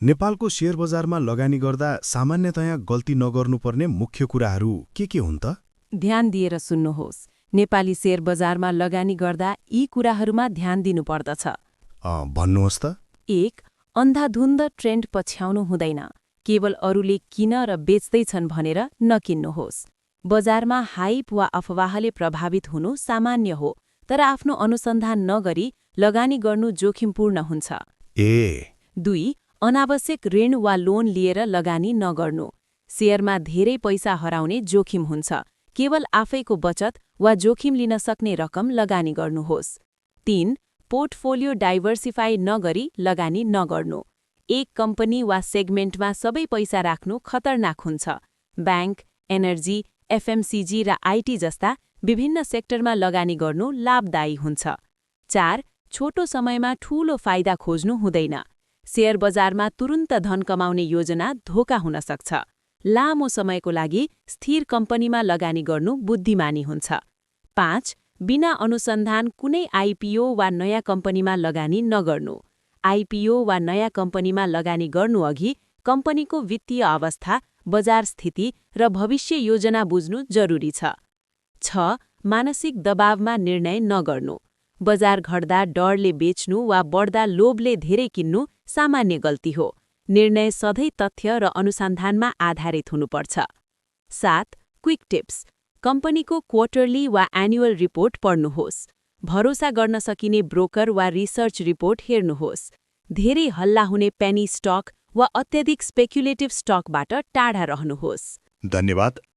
नेपालको शेयर बजारमा लगानी गर्दा सामान्यतया गल्ती नगर्नुपर्ने मुख्य कुराहरू के हुन् त? ध्यान दिएर सुन्नुहोस्। नेपाली शेयर बजारमा लगानी गर्दा यी कुराहरूमा ध्यान दिनुपर्दछ। भन्नुहोस् त। 1. अन्धाधुन्द ट्रेन्ड पछ्याउनु हुँदैन। केवल अरूले किन र बेच्दैछन् भनेर नकिन्नुहोस्। बजारमा हाइप वा अफवाहले प्रभावित हुनु सामान्य हो, तर आफ्नो अनुसन्धान नगरी लगानी गर्नु जोखिमपूर्ण हुन्छ। 2. अनावश्यक ऋण वा लोन लिएर लगानी नगर्नु। शेयरमा धेरै पैसा हराउने जोखिम हुन्छ। केवल आफैको बचत वा जोखिम लिन सक्ने रकम लगानी गर्नुहोस्। 3. पोर्टफोलियो डाइभर्सिफाई नगरी लगानी नगर्नु। एक कम्पनी वा सेगमेन्टमा सबै पैसा राख्नु खतरनाक हुन्छ। ब्याङ्क, एनर्जी, एफएमसिजी र आइटी जस्ता विभिन्न सेक्टरमा लगानी गर्नु लाभदायी हुन्छ। 4. छोटो समयमा ठूलो फाइदा खोज्नु हुँदैन। शेयर बजारमा तुरुन्त धन कमाउने योजना धोका हुन सक्छ। लामो समयको लागि स्थिर कम्पनीमा लगानी गर्नु बुद्धिमानी हुन्छ। 5. बिना अनुसन्धान कुनै आइपिओ वा नयाँ कम्पनीमा लगानी नगर्नु। आइपिओ वा नयाँ कम्पनीमा लगानी गर्नुअघि कम्पनीको वित्तीय अवस्था, बजार स्थिति र भविष्य योजना बुझ्नु जरुरी छ। 6. मानसिक दबावमा निर्णय नगर्नु। बजार घट्दा डरले बेच्नु वा बढ्दा लोभले धेरै किन्नु सामान्य गल्ती हो। निर्णय सधैँ तथ्य र अनुसन्धानमा आधारित हुनुपर्छ। 7. Quick tips. कम्पनीको क्वार्टरली वा एनुअल रिपोर्ट पढ्नुहोस्। भरोसा गर्न सकिने ब्रोकर वा रिसर्च रिपोर्ट हेर्नुहोस्। धेरै हल्ला हुने पेनी स्टक वा अत्यधिक स्पेक्युलेटिभ स्टकबाट टाढा रहनुहोस्। धन्यवाद।